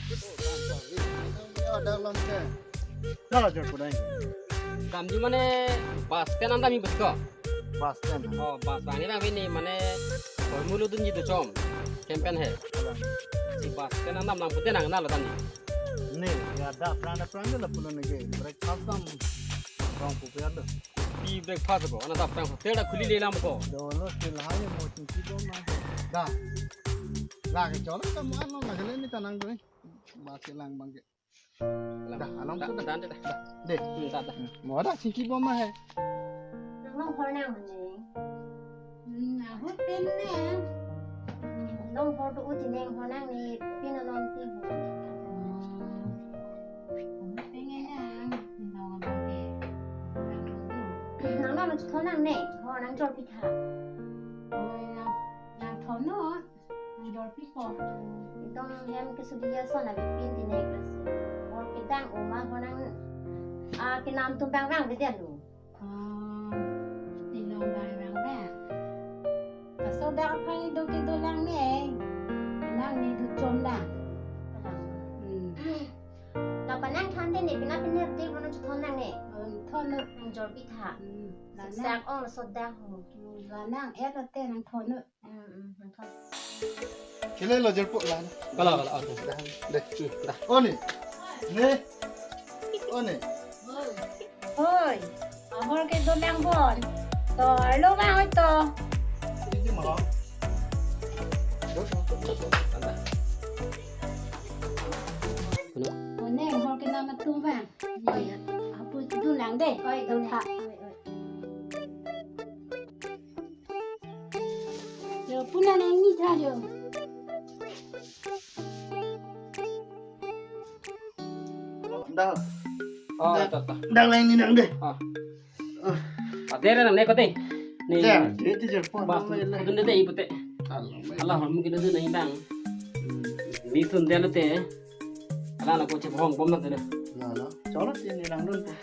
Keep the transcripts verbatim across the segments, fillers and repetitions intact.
Ada lam ke. Dah, jor pudai. Damji mane bus stand an damji betul. Bus stand. Oh, bus stand ini kami ni mane, oh, mulu dunji do chom. Campaign he. Si bus stand an dam lang pute nang na lo damji. Ni, ya da pran da pran la pulo ni ke. Breakfast dam. Rong pupe ada. Pi breakfast ko, ana dap tang hotel da khuli le lam ko. Dolo ke lahai mo chingki bom na. Da. La ke cholo ka mo ano na gele ni tanang doi. Ba ke lang bang ke. Da, along da, so da. Da, da, da. De. Hmm, da, da. Mo da chingki bom ma he. Nang long hor nang mane. Hmm, ahut pen ne. Hmm, long hor do uti neng hor nang ni pin along ti ho. Hmm. Ahut pen ne nang, nang abang ke. Nang do. Nang nang chethon nang ne, hor nang jor pitha. Oi, nang, nang thon non, nang jor pipo. Itum hem ke sudia son abi pin ti ne klasi. Hor kedang oma hor nang, ah, kenam atum bang bang bedian lo. Ah, tilong bang bang bang. Kaso dak aphai do kedo lang ne. Nang ni do chom lang. Hmm. Kapanang than te ne pina pina de bono chethon nang ne. Hmm, thon non. Nang jor pitha. Hmm, la nang. Sak ong so dak ho. Hmm, la nang et ate nang thon non. Hmm, hmm, nang thon. Kile lo jor po la. Kala, kala, oke. Dah, deh. Hmm, dah. Oh, ni. Ni. Oh, ni. Hoi, ahor kedo lang bon. To, arlo bang hoi to. Ini mah. Anda. Kuno. One, ahor kenam atum bang. Ni, apu tu lang de. Oi, oi, oi, oi. Yo, puna nang ni tha yo. Dah. Oh, dah, dah, dah. Dah lain ni nang deh. Ah. Ade re nang ne ko te. Ni. Ya, dia tu je. Bas, kudun de te ipute. Alah, hor mu kidun de nang bang. Ni sun de lo te. Ala na ko chepahong bom na te na. Na, na. Cholo ti ni nang dun ko.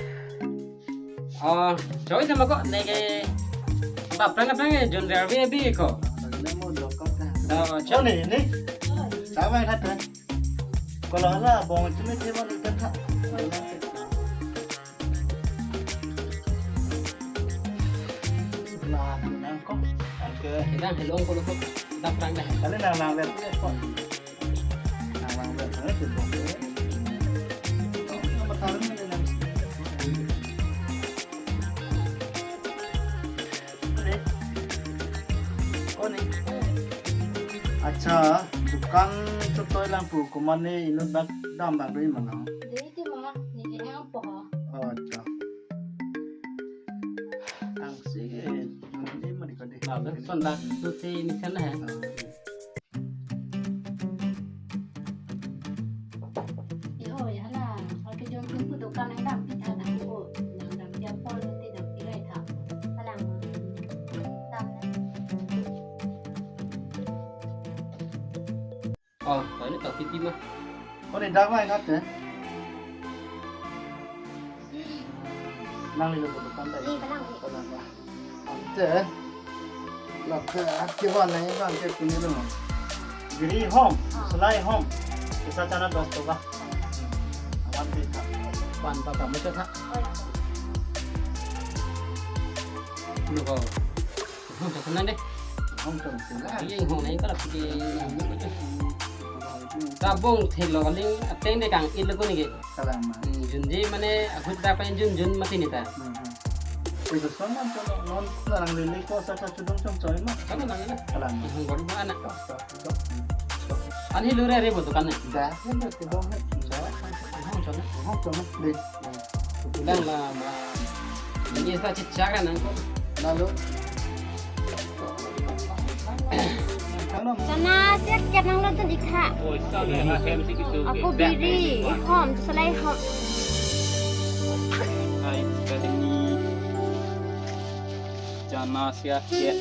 Ah, choi sama ko ne ke. Bap prang prang jun re abi ko. Nang ne mo dokap na. Ah, choni ni. Sama khat. Kalau hala bong cumi cuma ni kata. Nah, nang ko. Oke. Kita helong ko lo ko. Bap prang dah. Kali nang nang lihat ko. Nang nang lihat ko. Nomor tahun ini nang. Accha, dukan chotoi lang pu, komane inut dak dam dak doi mano? Dei ti ma, ni le hang po ha. Oh, accha. Ang si, eh, ni ma di ko de. Lalu son dak tu si ni sana hai. Ah. Iho, ya la, hor kejong tum pu dukan nang dam pitha nang ko, nang dam tia pol te dam pi rai tha. Palang. Dam na. Oh, ini tak pipi mah. Oh, ni dam ai nat eh. Nang ni lo dukan tadi. Ni palang. Palang ya. Ante, lapen ke-wan nang bang ke pini lo. Giri hom, ah, salai hom. Kisa chana dos toka. Awan pi tha. Wan ta ta mucha tha. Lo ko. Hom ta sana de. Hom ta sana. Ye hom nang kala pike. Kabong thelo kaling ateng de kang-it lo ko ni ke. Kalang ma. Hmm, junji mane ahut ta pen jun jun mati ni ta. Hmm, hmm. Itu sama kalau non larang lili ko sa ka chudong chong choi ma. Kalang ma. Kalang ma. Hmm, baru ma anak. Ani lure re bo dukan ni. Dah, ya dah kedong ni. Choi. Hong choi. Hong choi. Deh. Bilang lah ma. Ini sa cicak kan nang ko. Lalu. Sana siap siap nang nonton ikha. Oh, sa ni ha hem si gitu. Ako biri, ihom, salai hom. Hai, kali ni. Sana siap siap.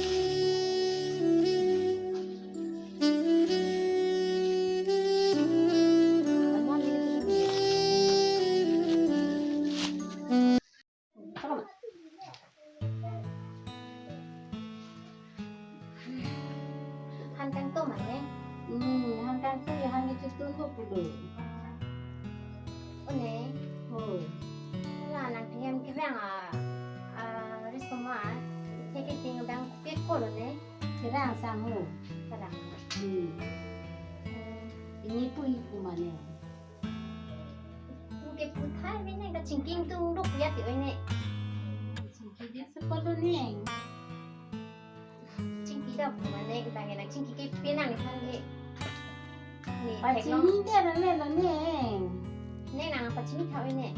Han kangtum ane? Hmm, han Ako yahan ni chutun ko pulo. One. Oh. Hala nangphi hem kevang a, a, risomar. Theke ting bang pet ko lo ne. Kerang sang ho. Kerang. Hmm. Hmm. Ini pu ipu mane. Pu ke pu thai mene kachingki tung duk ya ti oi ne. Chingki dia sepuluh ne. Chingki dap mane kita ke nang chingki ke penang ni kan ke. Ni thek long. Pachini dia na le lo ne. Ne nang pachini tha oi ne.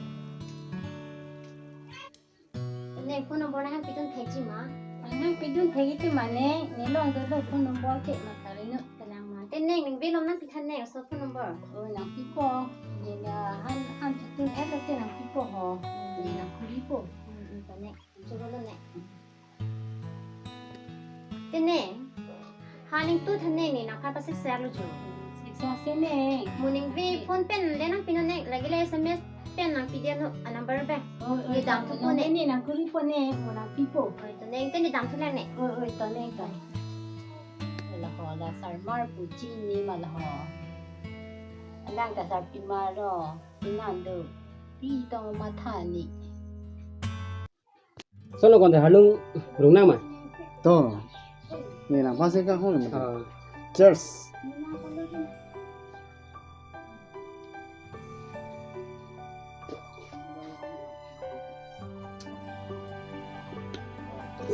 Ne phone number nang pitun thekji ma. Nang pitun thekji mane, ne long do lo phone number ke ma kali no, tenang ma. Te neng neng belom nangpithan ne, so phone number. Oh, nangpipo. Ne na han han pitun eh lo te nangpipo ho. Ne nangkuripo. Hmm, hmm, ta ne. Choro lo ne. Te ne. Haning tu than ne ne nangphan pasek ser lo jo. Siksa se ne. Mo ningve phone pen le nangpi non ne, lake le S M S pen nangpi dia non a number pen. Oh, oh, ne dam thu po ne. Ne nangkuripo ne, mo nangpipo. Oi, to ne, te ne dam thu lang ne. Oi, oi, to ne, to. La ho, la sarmar pu chini ma la ho. Alang ta sarpimar lo, pinan do. Pi tong matha ni. Solo konte halung rung nang ma? To. Ne nangphan se kang hong ma? Ah. Cheers.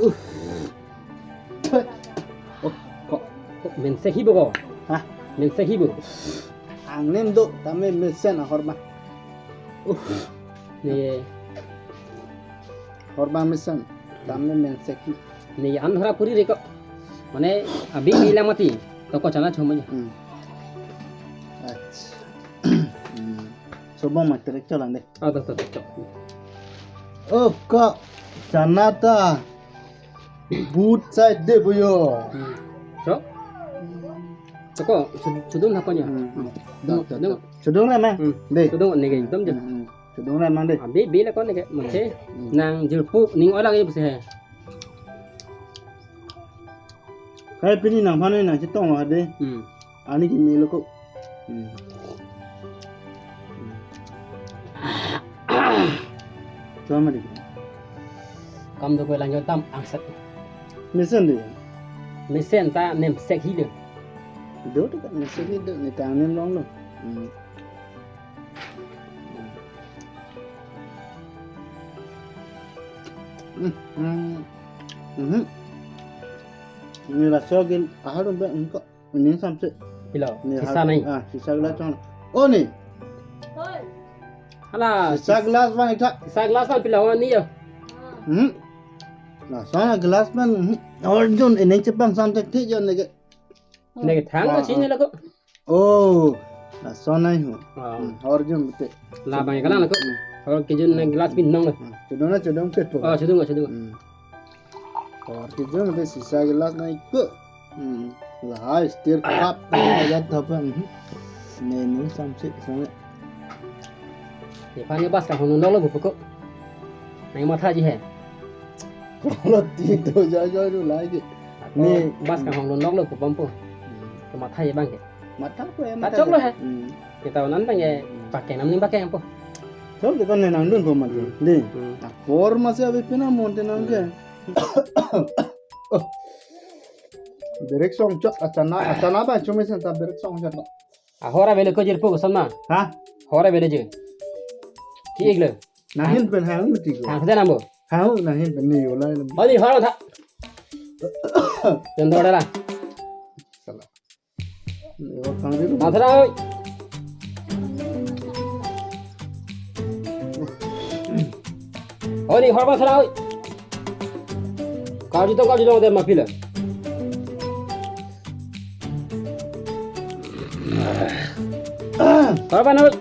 Uh. Oh, kok, kok mensek hi bo ko? Hah? Mensek hi bo? Angnem do, tame mesen ahorma. Uh. Ne. Horma mesen, tame mensek hi. Ne an hora puri re ko. Mane abi bilang mati. To ko chana choma ya. Hmm. Ach. Hmm. Sobong ma trek cholang de. Ah, to, to, to, to. Oh, ko chana ta. Both side de boyo. Hmm. So? Toko, sud-, sudung hapanya. Hmm, hmm. Dong, dong. Sudung na ma? Hmm. De. Sudung ne geng tom je. Hmm, hmm. Sudung na ma de. Abi, bi la kon ne ke, mate. Hmm. Nang jirpu, ning olang ye buse hai. Hai pini nangphan nangchetong lo de. Hmm. Ani kimi lo ko. Hmm. Hmm. Chua ma di. Kam do ko lang yo tam angsat. Mesen di. Mesen ta nemsek hi lo. Do to ka mesen hi do ne ta nem long lo. Hmm. Hmm. Hmm. Hmm. Ni la so gin ahar ba ko. Ini samse. Pilo, ne sisa har-, nai. Ah, sisa glass chong. Oh, ne. Hala, sisa sis-, glass bang ita. Sisa glass bang pilo ni yo. Hmm. Lason glass bang. Hmm. Arjun ini chepang samse thi jo ne ke. Ne ke thang ko chini lo ko. Oh. Lason nai ho. Ah. Hmm. Arjun bete. La bang kalang lo ko. Hmm. Aur kijun ne glass bin nong lo. Hmm. Chudong na chudong ke po. Oh, chudong, chudong. Hmm. Aur kijun de sisa glass nai ko. Hmm. Lahai stir cup ya thapa. Hmm. Ne ne samse samse. Ye pani bas kanghon nok lo bu ko. Nai matha ji hai. Lo ti to ja ja ru lai ke. Ne bas kanghon nok lo bu pampo. Hmm. To matha ye bang ke. Matha ko ya ta matha chok lo ke. Hai. Hmm. Kita onan bang ye. Hmm. Pakai nam ning pakai ampo. Chok de kon ne nangdun po mati. Hmm. De. Hmm. Apor masi abi pina monte nang ke. Hmm. Oh. Berek song chok achana, achana ba chumi sen ta berek song chok. Ahora bele ko jirpo ko sama. Ha? Ahora bele je. Ki iglo. Nahin pen hang mati ko. Hang sa nambo. Hang nahin pen ni ola. Bali hora tha. Jondora la. Sala. Ni o thang di. Mathara oi. Oni horba sara oi. Karju tong, karju tong de mapila. Horba na oi.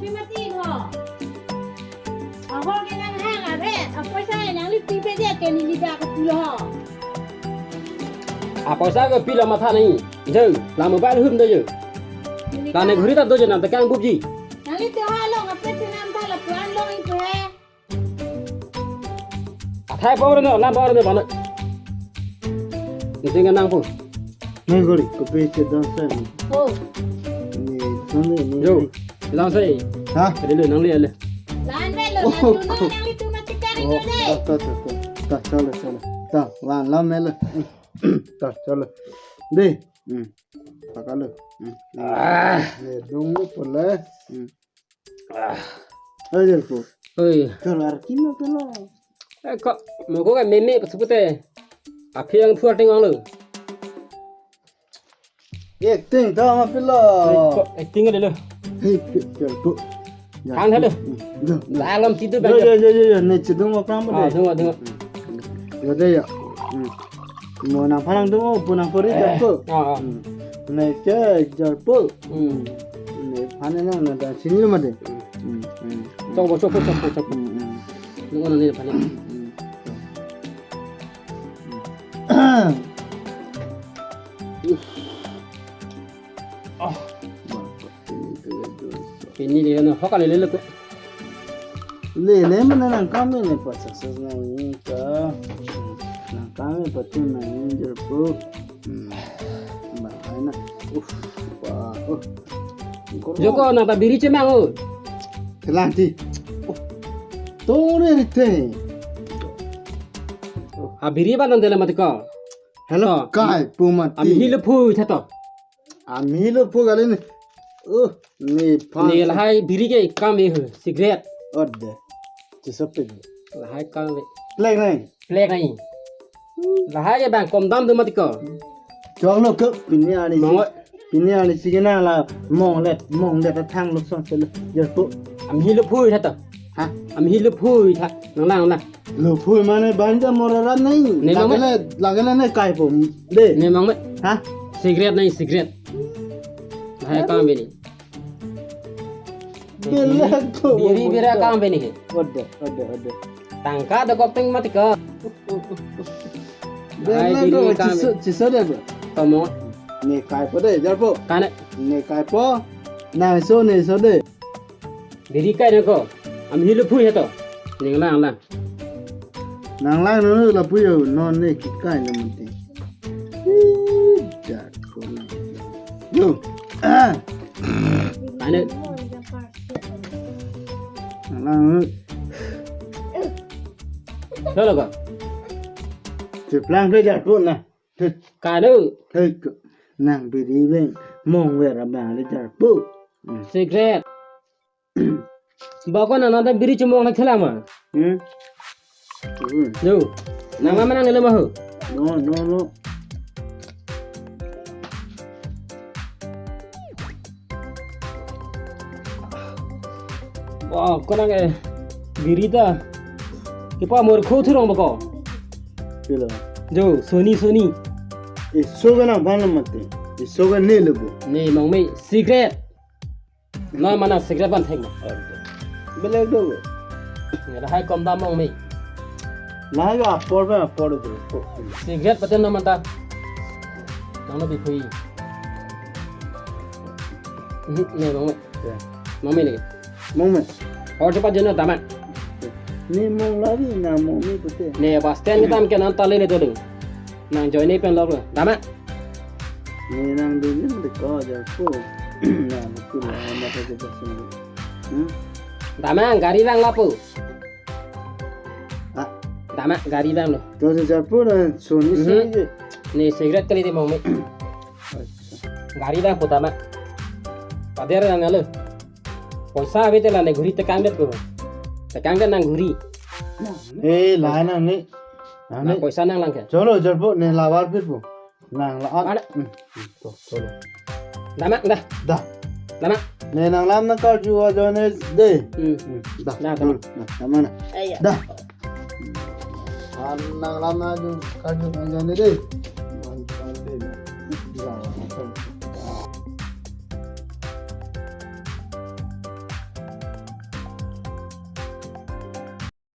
Pi mati ho. Ahor ke nang hang are, apoisa nangli pi pe dia ke neli ba ko pulo ho. Apoisa ke pilo matha nai. Je, la mobile hum do je. La ne ghuri ta do je nam ta kang bubji. Nangli te ha long ape te nam ta la plan long ipo he. Athai pong reno, nam pong reno bano. Nisi ngenang po. Nai gori, kopi che don sen. Oh. Yo, lang sai. Ha? Kali lo, nang le, le. Lan ve lo, oh, lan tu no, nang le tu mati kari oh, ko de. Ta, ta, ta, ta. Ta, chalo, chalo. Ta, lan, lan me le. Ta, chalo. De. Hmm. Pakalo. Hmm. Ah. Ne dung lo pole. Hmm. Ah. Ayo, ko. Oi. Kelar kima pelo. Eh, kok, mo ko kan meme pasupute. Aphi ang thuar ting ang lo. Acting ta ma pelo. Oi, kok acting ada lo. Hei, ke, ke, ko. Ya. Kan halo. Hmm, ya. Alam situ yo, banyak. Yo, yo, yo, yo, ne chedung apa apa ah, deh. Tunggu, tunggu. Yo deh ya. Hmm. Mo nangphan nangdung, oh, pu nangpori eh, Jarpo. Ah, ah. Hmm. Ne ke Jarpo. Hmm. Ne phan nang na da sini lo mate. Hmm, hmm. Coba, coba, coba, coba. Hmm, hmm. Nung ono ne phan. Hmm. Ah. Pini dia na hok ale lele ko. Lele mana nangkam ne pa success nangji ta. Nangkam ne pati nangji Jarpo. Hmm. Ba, ai na. Uf, ba, oh. Joko nang ta biri chemang o. Kelang ti. Oh. Tore rite. A biri ba nang dele mati ko. Hello, to, kai pu mati. Amhi lo phui tha to. Amhi lo phui kali ne. Uh, ne phan. Ne lahai biri ke kam e hu, cigarette. Ode. Chisop pe. Lahai kam e. Plek nai. Plek nai. Lahai ke bang kom dam do mati ko. Chok lo ke pini arni si. Mongo. Pini arni si ke nang la monglet, monglet athang lo son se lo. Jarpo. Amhi lo phui tha to. Ha? Amhi lo phui tha. Nang nang nang. Lo phui mane bang ta mora ram nai. Ne mong me. Lagele, lagele ne kai po. De. Ne mong me. Ha? Cigarette nai, cigarette. Lahai kam bini. Belak to. Biri bira kam bini he. Ode, ode, ode. Tangka dokok teng mati ko. Belak to, biri kam chiso, bini. Chiso de bo. Tomo. Ne kai po de, Jarpo. Kane. Ne kai po. Nangso ne so de. Biri kai nang ko. Amhi lo phui he to. Nang lang lang. Nang lang no la phui yo, non ne kikai no mati. Ih, Jarpo. Yo. Ah. Ane. Nang lang no. Lo lo ko. Cheplang ke Jarpo na. Kanu. Hei, ko. Nang biri beng mong ver abang le Jarpo. Hmm. Cigarette. Ba ko nang nang ta biri chemong lek thelang ma. Hmm. Hmm. Yo. Nang ma nang le ma ho. No, no, no. Wah, ko nang eh biri ta. Kipa mor kho thurong ba ko. Pilo. Jo, soni, soni. Iso ke nang ban mati. Iso ke ne lebo. Ne mong me cigarette. Na mana cigarette ban thek ma. Belek do. Ne lahai kom dam mong me. Lahai apor ba apor do. Cigarette paten na mata. Nang no bi phui. Mhm, ne mong me. Ya. Mong me ne. Mong me. Or cepat jono dam ma. Ne mong lagi na mong me pute. Ne bus stand ni dam ke nang ta lele to ding. Nang join ne pen lok lo. Dam ma. Ne nang dun ni de ko Jarpo. Na betul na mata ke bus stand. Hmm? Dam ma gari vang lapu. Ah. Dam ma gari vang lo. To de Jarpo na soni mhm. Soni je. Ne cigarette kali de mong me. Acha. Gari vang pu dam ma. Pader nang lo. Poisa ave te la ne ghuri tekang det ko. Tekang det nang ghuri. Eh, la nang ne. Nang ne. Nang poisa nang lang ke. Cholo, Jarpo, ne lavar phir po. Nang la an. Ada. Hmm. To, cholo. Dam ma, dah. Dah. Dam ma. Ne nang lam nang karju ajoine de. Hmm. Hmm. Dah. Dah, dam ma. Cholo. Nah, dam ma na. Eh, ya. Dah. An nang lam nang karju ajoine de.